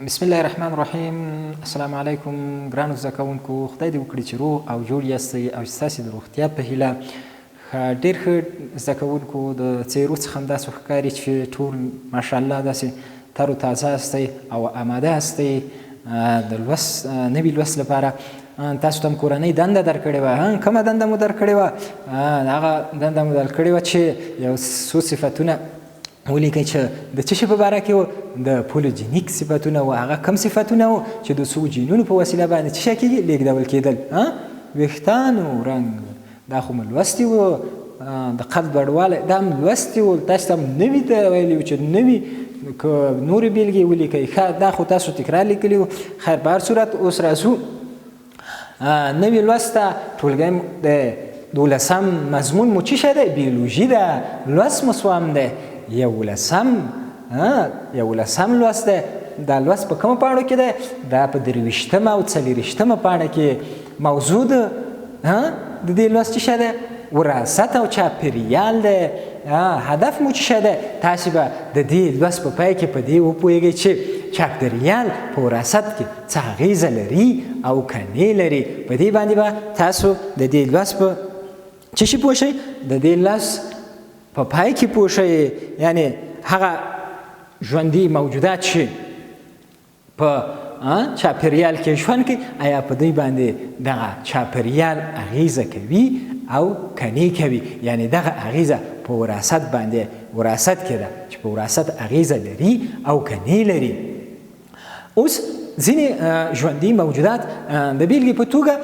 بسم الله الرحمن الرحیم. السلام علیکم ګرانو زده کوونکو، خدای دې وکړي چې روغ او جوړ یاستئ او ستاسې د روغتیا په هیله. ښه، ډېر ښه زده کوونکو، د څېرو څخه هم داسې ښکاري چې ټول ماشاءالله داسې تر و تازه یاستئ او اماده یاستئ د لوست، نوي لوست لپاره. تاسو ته هم کورنۍ دنده درکړې وه. کومه دنده مو درکړې وه؟ هغه دنده مو درکړې وه چې یو څو صفتونه ولیکئ چې د څه شي په باره کې و؟ د پولوجینیک صفتونه و. هغه کوم صفتونه و چې د څو جینونو په وسیله باندې څه شی کېږي؟ لېږدول کېدل. ویښتانو رنګ، دا خو مو لوستي و. د قد لوړوالی، دا هم لوستي و. تاسو ته هم نوي ته ویلي و چې نوي که نورې بېلګې ولیکئ. ښه، دا خو تاسو تکرار لیکلي و. خیر، په هر صورت اوس راځو نوي لوست ته. ټولګی د دولسم مضمون مو څه شی دی؟ بیولوژي ده. لوست مو څوم دی؟ یولسم. یولسم لوست دی. دا لوست په کومو پاڼو کې دی؟ دا په 23مه او 24مه پاڼه کې. موضوع د دې لوست څه شی دی؟ وراثت او چاپیریال دی. هدف مو څه شی دی؟ تاسې به د دې لوست په پای کې په دې وپوهېږئ چې چاپیریال په وراثت کې څه اغېزه لري او که نه لري. په دې باندې به تاسو د دې لوست په څه شي پوه شئ؟ د دې لوست په پای کې پوه شئ، یعنې هغه ژوندي موجودات چې په چاپیریال کې ژوند کوي، آیا په دوی باندې دغه چاپیریال اغیزه کوي او کني کوي؟ یعنی دغه اغیزه په وراثت باندې، وراثت کې ده چې په وراثت اغیزه لري او کني لري. اوس ځینې ژوندي موجودات، د بیلګې په توګه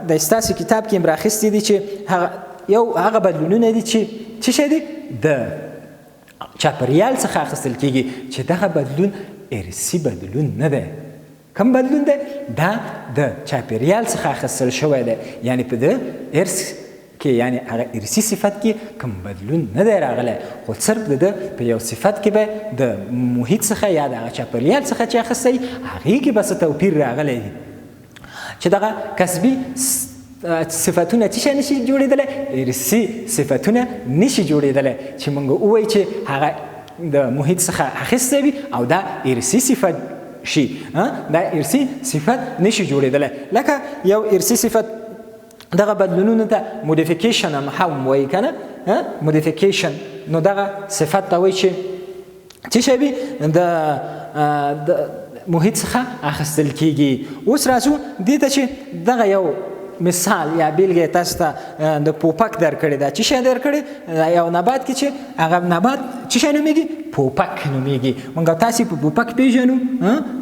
د ستاسو کتاب کې هم راخیستي دي چې هغه یو هغه بدلونونه دي چې څه شی دي؟ د چاپریال څخه اخیستل کیږي، چې دغه بدلون ارثي بدلون نه دی. کوم بدلون دی؟ دا د چاپیریال څخه اخیستل شوی دی، یعنی په د ارث کې، یعنی هغه ارثي صفت کې کوم بدلون نه دی راغلی، خو صرف د ده په یو صفت کې به د محیط څخه یا د هغه چاپیریال څخه چې اخیستی، هغې کې به څه توپیر راغلی دی، چې دغه کسبي صفتونه څه شی نشي جوړېدلی؟ ارثي صفتونه نشي جوړېدلی چې موږ ووایو چې هغه د محیط څخه اخیستی وي او دا ارثي صفت شي. دا ارثي صفت نشي جوړېدلی. لکه یو ارثي صفت، دغه بدلونونو ته modification هم وایي که نه؟ modification. نو دغه صفت ته وایي چې څه شی وي؟ د محیط څخه اخیستل کیږي. اوس راځو دې ته چې دغه یو مثال یا بیلګه تاسو ته د پوپک درکړې ده. څه شی درکړې؟ یو نبات کې چې هغه نبات څه شی نومیږي؟ پوپک نومیږي. مونږ تاسې په پوپک پیژنو،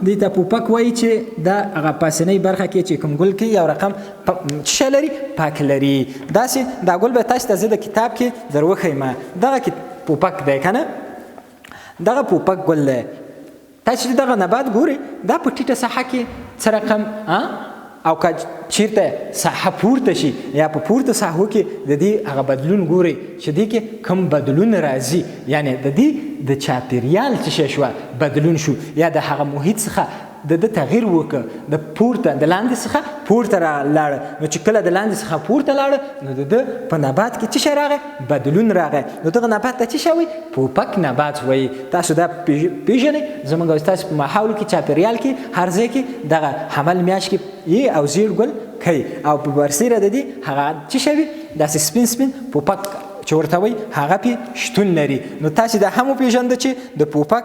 دې ته پوپک وایي چې دا هغه پاسنۍ برخه کې چې کوم ګل کې یو رقم څه شی لري؟ پک لري. داسې دا ګل به تاسو ته زه د کتاب کې در وښیم. دغه کې پوپک دی که نه؟ دغه پوپک ګل دی. تاسو چې دغه نبات ګورئ، دا په ټیټه ساحه کې څه رقم او که چیرته ساحه پورته شي یا په پورته ساحو کې د دې هغه بدلون ګورئ چې دې کې کوم بدلون راځي، یعنی د دې د چاپیریال څه شی شوه؟ بدلون شو، یا د هغه محیط څخه د ده تغییر وکړ، د پورته، د لاندې څخه پورته را لاړه. نو چې کله د لاندې څخه پورته لاړه، نو د ده په نبات کې څه شی راغی؟ بدلون راغی. نو دغه نبات ته څه شی وایي؟ پوپک نبات وایي. تاسو دا پیژنئ، زموږ او ستاسو په ماحول کې، چاپیریال کې، هر ځای کې دغه حمل میاشت کې یې او زیړ ګل کوي او په برسېره د دې هغه څه شی وي؟ داسې سپین سپین پوپک چې ورته وایي، هغه پې شتون لري. نو تاسې دا هم وپېژنده چې د پوپک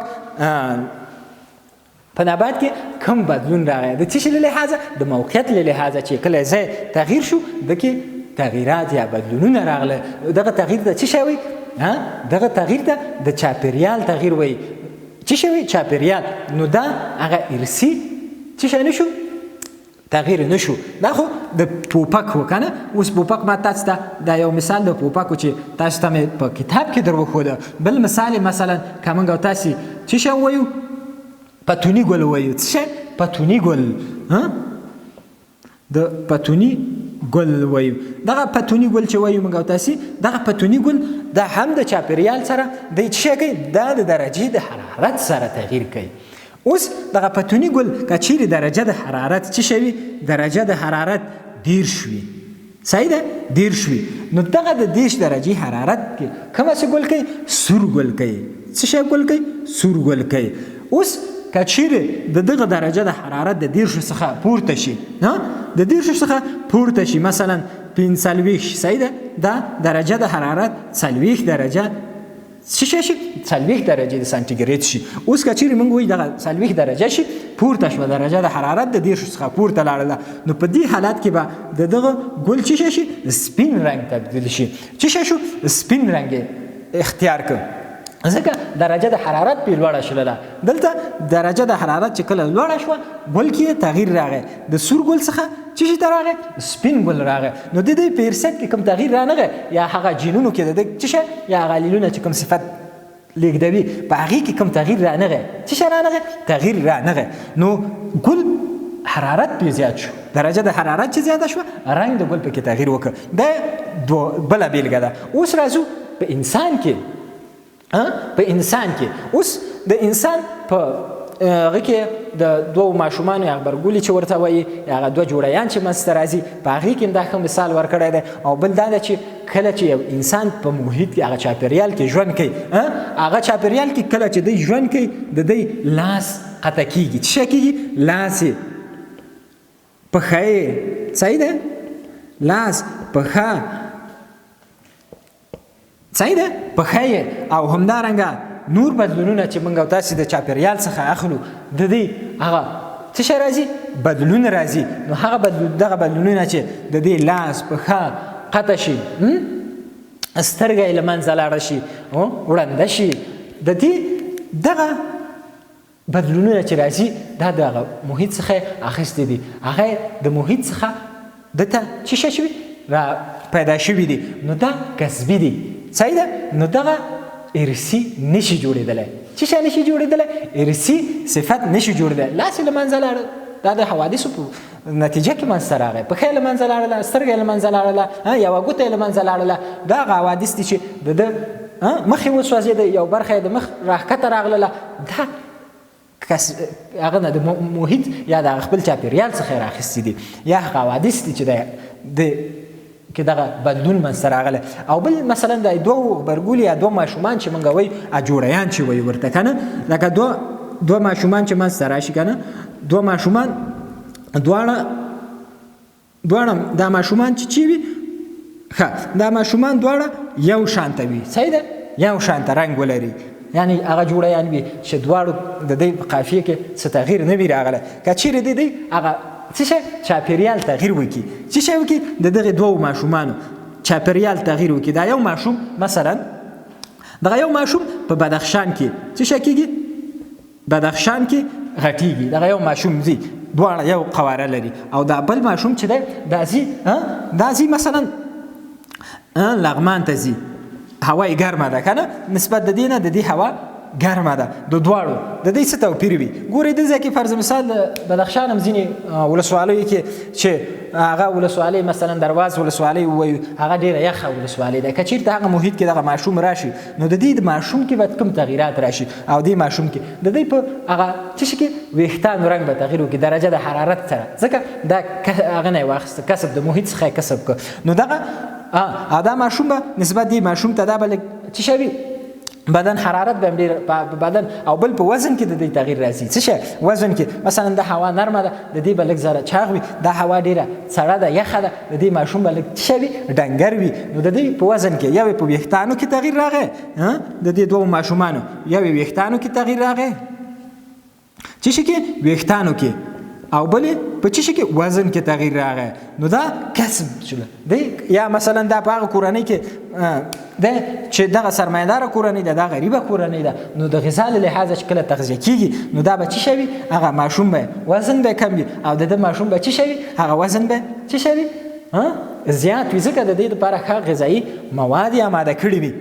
په نبات کې کوم بدلون راغی، د څه شي له لحاظه؟ د موقعیت له لحاظه، چې کله ځای تغییر شو، د کې تغییرات یا بدلونونه راغله. دغه تغییر ته څه شی وایي؟ دغه تغییر ته د چاپیریال تغییر وایي. څه شی وایي؟ چاپیریال. نو دا هغه ارثي څه شی نه شو؟ تغییر نه شو. دا خو د پوپک و که نه؟ اوس پوپک ما تاسو ته دا یو مثال د پوپک و چې تاسو ته مې په کتاب کې در وښوده. بل مثال یې مثلا که موږ او تاسې څه شی ووایو؟ پتوني ګل ووایو. څه شی؟ پتوني ګل. د پتوني ګل وایو. دغه پتوني ګل چې وایو موږ او تاسې، دغه پتوني ګل دا هم د چاپیریال سره د څه شی کوي؟ دا د درجې د حرارت سره تغییر کوي. اوس دغه پتوني ګل که چیرې درجه د حرارت څه شی وي؟ درجه د حرارت 30 وي، صحیح ده؟ 30 وي، نو دغه د 30 درجې حرارت کې کومه څه ګل کوي؟ سور ګل کوي. څه شی ګل کوي؟ سور ګل کوي. اوس که چیرې د دغه درجه د حرارت د 30 څخه پورته شي، د 30 څخه پورته شي، مثلا 45 شي، صحیح ده، دا درجه د حرارت 40 درجه څه شي شي، 40 درجه د سانتیګریډ شي. اوس که چیرې موږ وایو دغه 40 درجه شي، پورته شوه درجه د حرارت د 30 څخه پورته لاړله، نو په دې حالت کې به د دغه ګل څه شي شي، سپین رنګ تبدیل شي. څه شي شو؟ سپین رنګ اختیار کړ، ځکه درجه د حرارت پې لوړه شلله. دلته درجه د حرارت چې کله لوړه شوه، ګل کې تغییر راغی، د سور ګل څخه څه شي ته راغی؟ سپین ګل راغی. نو د دې په ارثیت کې کوم تغییر رانغی، یا هغه جینونو کې د دې څه شی، یا هغه الیلونه چې کوم صفت لیږدوي په هغې کې کوم تغییر رانغی، څه شی رانغی؟ تغییر رانغی. نو ګل حرارت پې زیات شو، درجه د حرارت چې زیاته شوه، رنګ د ګل پکې تغییر وکړ. دا بله بیلګه ده. اوس راځو په انسان کې، په انسان کې اوس د انسان په هغه کې د دوو ماشومانو یا غبرګولي چې ورته وایي، هغه دوه جوړیان چې منځته راځي، په هغې کې هم دا ښه مثال ورکړی دی. او بل دا ده چې کله چې یو انسان په محیط کې هغه چاپېریال کې ژوند کوي، هغه چاپېریال کې کله چې دی ژوند کوي، د دی لاس قطع کېږي. څه شی کېږي؟ لاس یې، پښه یې، صحیح ده، لاس، پښه، صحیح ده، پښه یې، او همدارنګه نور بدلونونه چې موږ او تاسې د چاپېریال څخه اخلو، د دې هغه څه شی راځي؟ بدلون راځي. نو هغه بدلون، دغه بدلونونه چې د دې لاس، پښه قطع شي، سترګه یې له منځه لاړه شي، وړنده شي، د دې دغه بدلونونه چې راځي، دا د هغه محیط څخه اخیستي دي، هغه د محیط څخه ده ته څه شی شوي؟ را پیدا شوي دي. نو دا کسبي دي، صحیح ده. نو دغه ارثي نشي جوړېدلی. څه شی نشي جوړېدلی؟ ارثي صفت نشي جوړېدلی. لاس یې له منځه لاړ، دا د حوادثو په نتیجه کې منځته راغی، پښه یې له منځه لاړله، سترګه یې له منځه لاړله، یوه ګوته یې له منځه لاړله. دا هغه حوادث دي چې د ده مخ یې وسوځېده، یو برخه یې د مخ راښکته راغلله، دا کس هغه نه د محیط یا د خپل چاپېریال څخه یې راخیستي دي، یا هغه حوادث دي چې د کې دغه بدلون منځته راغلی. او بل مثلا د دوو غبرګولي یا دوه ماشومان چې موږ وایو، جوړیان چې وایو ورته که نه، لکه دوه ماشومان چې منځته راشي که نه، دوه ماشومان دواړه دا ماشومان چې چی وي، ښه دا ماشومان دواړه یو شانته وي، صحیح ده، یو شانته رنګ ولري، یعنی هغه جوړیان وي چې دواړو د دې په قافیه کې څه تغییر نه وي راغلی. که چیرې د دې هغه څه شی چاپېریال تغییر وکړي، څه شی وکړي؟ د دغې دوو ماشومانو چاپېریال تغییر وکړي. دا یو ماشوم مثلا، دغه یو ماشوم په بدخشان کې څه شی کېږي؟ بدخشان کې غټیږي، دغه یو ماشوم ځي، دواړه یو قواره لري. او دا بل ماشوم چې دی دا ځي، دا ځي مثلا لغمان ته ځي، هوا یې ګرمه ده که نه، نسبت د دې نه د دې هوا ګرمه ده، د دواړو د دې څه توپیر وي؟ ګورئ دې ځای کې فرض مثال د بدخشان هم ځینې ولسوالیو کې چې هغه ولسوالۍ مثلا درواز ولسوالۍ ووایو، هغه ډېره یخه ولسوالۍ ده، که چېرته هغه محیط کې دغه ماشوم راشي، نو د دې د ماشوم کې به کوم تغییرات راشي؟ او دې ماشوم کې د دې په هغه څه شي کې ویښتانو رنګ به تغییر وکړي درجه د حرارت سره، ځکه دا هغه نه یې واخیسته، کسب د محیط څخه یې کسب کړ. نو دغه او دا ماشوم به نسبت دې ماشوم ته دا به لږ څه شی وي؟ بدن حرارت به هم ډېر په بدن، او بل په وزن کې د دې تغییر راځي. څه شی وزن کې؟ مثلا دا هوا نرمه ده، د دې به لږ ذره چاغ وي، دا هوا ډېره سړه ده، یخه ده، د دې ماشوم به لږ څه شی وي؟ ډنګر وي. نو د دې په وزن کې یو یې په ویښتانو کې تغییر راغی، د دې دوو ماشومانو یو یې ویښتانو کې تغییر راغی، څه شي کې؟ ویښتانو کې، او بل په څه شي کې؟ وزن کې تغییر راغی. نو دا کسب شول دی. یا مثلا دا په هغه کورنۍ کې ده چې دغه سرمایهداره کورنۍ ده، دا غریبه کورنۍ ده، نو د غذا له لحاظه چې کله تغذیه کېږي، نو دا به څه شی وي؟ هغه ماشوم به وزن به کم وي، او د ده ماشوم به څه شی وي؟ هغه وزن به څه شی وي؟ زیات وي، ځکه د دې لپاره ښه غذایي مواد یې اماده کړي وي.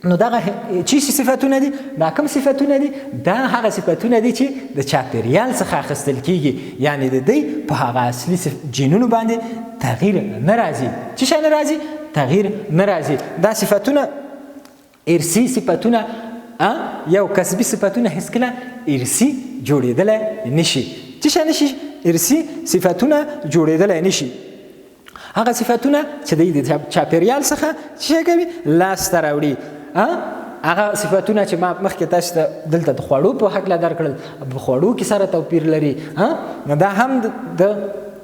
نو دغه چی صفتونه دي؟ دا کوم صفتونه دي؟ دا هغه صفتونه دي چې د چاپېریال څخه اخیستل کیږي، یعنی د دوی په هغه اصلي جینونو باندې تغییر نه راځي. څه شی نه راځي؟ تغییر نه راځي. دا صفتونه ارثي صفتونه یو کسبي صفتونه هیڅکله ارثي جوړېدلی نشي. څه شی نشي؟ ارثي صفتونه جوړېدلی نشي. هغه صفتونه چې د چاپېریال څخه څه کوي؟ لاسته راوړي. هغه صفاتونه چې ما مخکې تاسو ته دلته د خوړو په هکله درکړل، په خوړو کې سره توپیر لري. نو دا هم د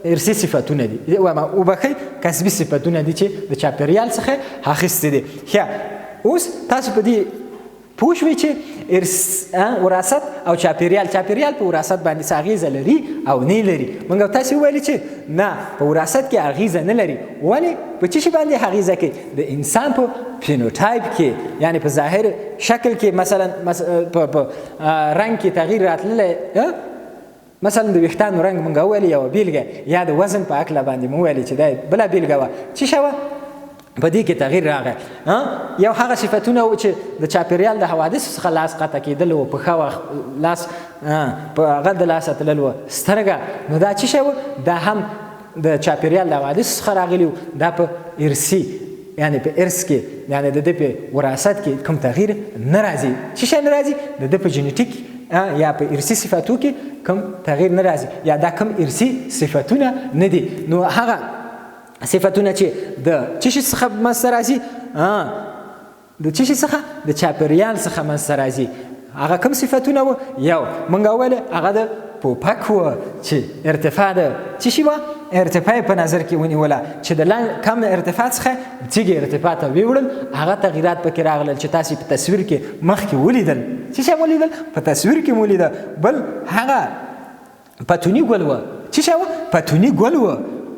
ارثي صفاتونه دي، وبخښئ، کسبي صفاتونه دي چې د چاپیریال څخه اخیستي دي. ښه، اوس تاسو په دې پوه شوئ چې ارث، وراثت او چاپیریال، چاپیریال په وراثت باندې څه اغېزه لري او نه لري. موږ تاسو وویل چې نه، په وراثت کې اغېزه نه لري. ولې؟ په څه شي باندې اغېزه کوي؟ د انسان په فینوټایپ کې، یعنی په ظاهر شکل کې، مثلا په رنګ کې تغییر راتللی، مثلا د ویښتانو رنګ مونږ وویل یوه بیلګه، یا د وزن په هکله باندې مو وویل چې دا بله بیلګه وه. څه شوه؟ په دې کې تغییر راغی. یو هغه صفتونه و چې د چاپیریال د حوادثو څخه لاس قطع کېدل و، پښه وه، لاس په هغه د لاسه تلل و، سترګه. نو دا څه شی و؟ دا هم د چاپیریال د حوادثو څخه راغلي و. دا په ارثي، یعنی په ارث کې، یعنی د ده په وراثت کې کوم تغییر نه راځي. څه شی نه راځي؟ د ده په جنټیک یا په ارثي صفاتو کې کوم تغییر نه راځي، یا دا کوم ارثي صفتونه نه دي. نو هغه صفتونه چې د څه شي څخه منځته راځي، د څه شي څخه؟ د چاپیریال څخه منځته راځي. هغه کوم صفتونه وو؟ یو مونږ وویل هغه د پوپک و چې ارتفاع د څه شي وه؟ ارتفاع په نظر کې ونیوله چې د کم ارتفاع څخه تیږې ارتفاع ته ویوړل، هغه تغییرات پکې راغلل چې تاسې په تصویر کې مخکې ولیدل. څه شی ولیدل؟ په تصویر کې مو ولیده. بل هغه پتوني ګل و. څه شی و؟ پتوني ګل و.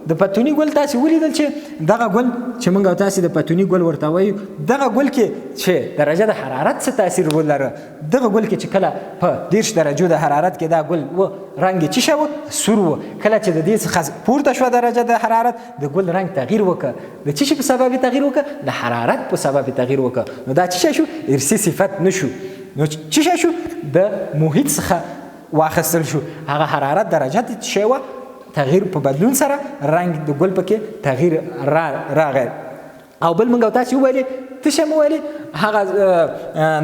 د پتوني ګل تاسې ولیدل چې دغه ګل چې موږ او تاسې د پتوني ګل ورته وایو، دغه ګل کې چې درجه د حرارت څه تاثیر ولره، دغه ګل کې چې کله په 30 درجو د حرارت کې دا ګل و، رنګ یې څه شی و؟ سور و. کله چې د دې څخه پورته شوه درجه د حرارت، د ګل رنګ تغییر وکړ. د څه شي په سبب یې تغییر وکړ؟ د حرارت په سبب یې تغییر وکړ. نو دا څه شی شو؟ ارثي صفت نه شو. نو څه شی شو؟ د محیط څخه واخیستل شو. هغه حرارت درجه څه شی وه؟ تغییر په بدلون سره رنګ د ګل پکې تغییر راغی. او بل موږ تاسې وویلې، څه شی مو ویلې؟ هغه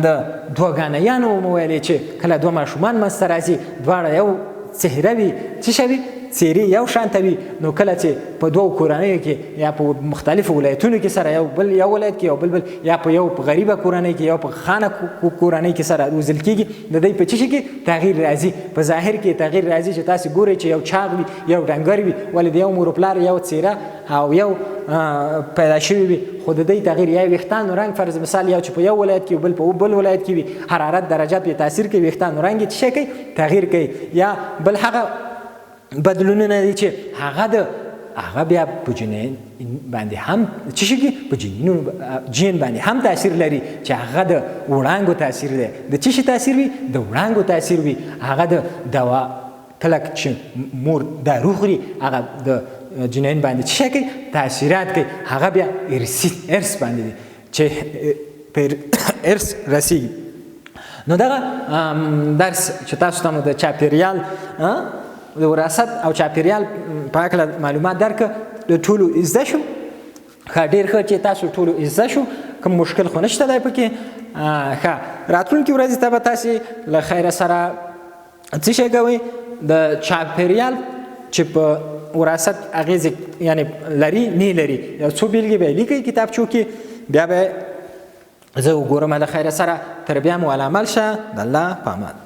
د دوه ګانیانو مو ویلې چې کله دوه ماشومان منځته راځي، دواړه یو څهره وي، څه شی وي؟ څیرې یو شانته وي. نو کله چې په دوو کورنیو کې یا په مختلفو ولایتونو کې سره یو بل یو ولایت کې یو بل بل، یا په یو په غریبه کورنۍ کې یو په خانه کورنۍ کې سره روزل کېږي، د دوی په څه شي کې تغییر راځي؟ په ظاهر کې تغییر راځي چې تاسې ګورئ چې یو چاغ وي، یو ډنګر وي، ولې د یو مور و پلار یو څیره او یو پیدا شوي وي، خو د دوی تغییر یا ویښتانو رنګ فرض مثال یو چې په یو ولایت کې بل په بل ولایت کې وي، حرارت درجه پرې تاثیر کوي، ویښتانو رنګ یې څه شی کوي؟ تغییر کوي. یا بل هغه بدلونونه دي چې هغه د هغه بیا په جنین باندې هم څه شي کې په جنینونو جین باندې هم تاثیر لري چې هغه د وړانګو تاثیر دی. د څه شي تاثیر وي؟ د وړانګو تاثیر وي. هغه د دوا کله چې مور دارو خوري، هغه د جنین باندې څه شی کوي؟ تاثیرات کوي. هغه بیا ارثي ارث باندې دی چې په ارث رسیږي. نو دغه درس چې تاسو ته مو د چاپیریال د وراثت او چاپیریال په هکله معلومات درکړه، د ټولو زده شو. ښه، ډېر ښه چې تاسو ټولو زده شو، کوم مشکل خو نشته دی پکې. ښه، راتلونکې ورځې ته به تاسې له خیره سره څه شی کوئ؟ د چاپیریال چې په وراثت اغېزې یعنې لري نه لري، یو څو بېلګې به یې لیکئ کتابچو کې، بیا به زه وګورم. له خیره سره تر بیا مو عمل شه، د الله په امان.